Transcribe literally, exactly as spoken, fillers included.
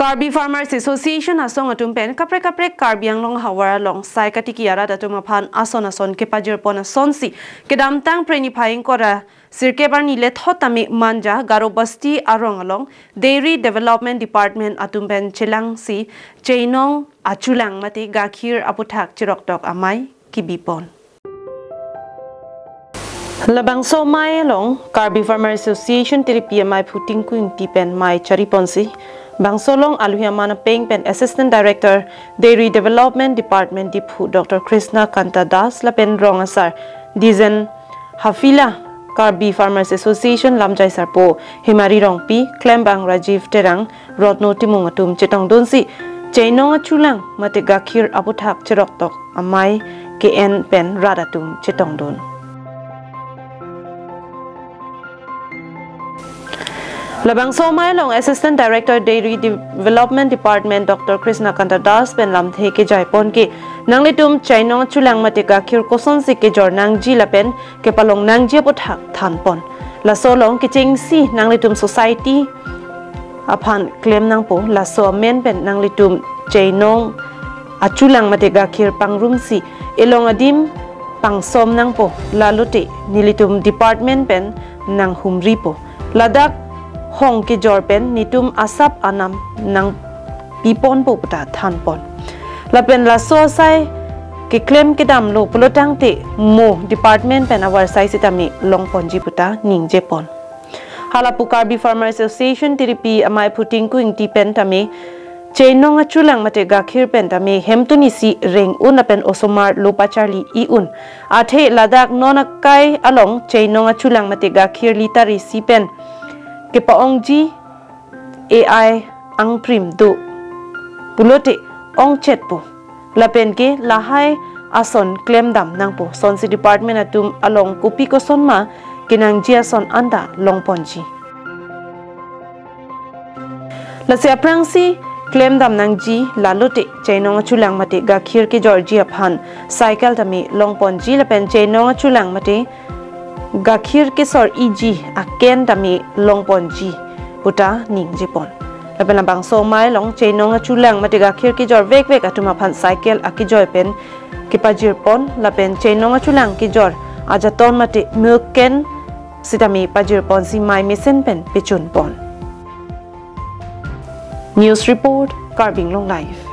Karbi Farmers Association asong atum pen kaprek kaprek Karbi Anglong havar along sai katiki arat atum aphan ason ason kepajirpon asonsi kedamtang Phre niphai ingkoi ra sirkep arni lethot tame Manja Garo Basti arong along Dairy Development Department atum pen chelangsi chainong achulang mate gakhir aputhak cheroktok amei kebipon. Labangso amei along Karbi Farmer Association Tiripi amei aphu Tinku Ingti pen mei chariponsi, bangso along aluhi aman apeng pen Assistant Director Dairy Development Department Diphu Doctor Krishna Kanta Das lapen rong asar Dijen Hafila, Karbi Farmers Association lamjai sarpo Hemari Rongpi, Klembang Rajiv Terang, Rotno Timung atum chetongdunsi chainong achulang mate gakhir aputhak cheroktok amei ke-en pen rat atum chetongdun. Labangso amei along Assistant Director Dairy Development Department Doctor Krishna Kanta Das pen lamthe kejaipon ke nanglitum chainong achulang mate gakhir kosonsi kejor nangji lapen kepalong nangji aputhak thanpon. Laso along kechengsi nanglitum society aphan klem nangpo, laso amen pen nanglitum chainong achulang mate gakhir pangrumsi elong adim pangsom nangpo, lalote nelitum department pen nanghumripo. Ladak hong kejor pen netum asap anam nangpiponpo puta thanpon. Lapen laso asai keklem kedamlo pulotangte mo department pen avarsai sitame longponji puta ningjepon. Halapu Karbi Farmer Association Tiripi amei aphu Tinku Ingti pen tame chainong achulang mate gakhir pen tame hemtun isi reng un lapen osomar lo pacharli i un. Athe ladak non akai along chainong achulang mate gakhir litar isi pen kepa-ongji A I angprim do pulote ongchetpo. Lapen ke lahai ason klemdam nangpo. Sonsi department atum along kopi koson ma kenangji ason anta longponji. Lasi aphrangsi klemdam nangji, lalote chainong achulang mate gakhir kejorji aphan cycle tame longponji lapen chainong achulang mate gakhir kesor iji aken tame longponji puta ningjepon. Lapen labangso amei along chainong achulang mate gakhir kejor vekvek atum aphan cycle akejoi pen kepajirpon lapen chainong achulang kejor ajaton mate milk can sitame pajirponsi mei mesen pen pechunpon. News report, Karbi Anglong Live.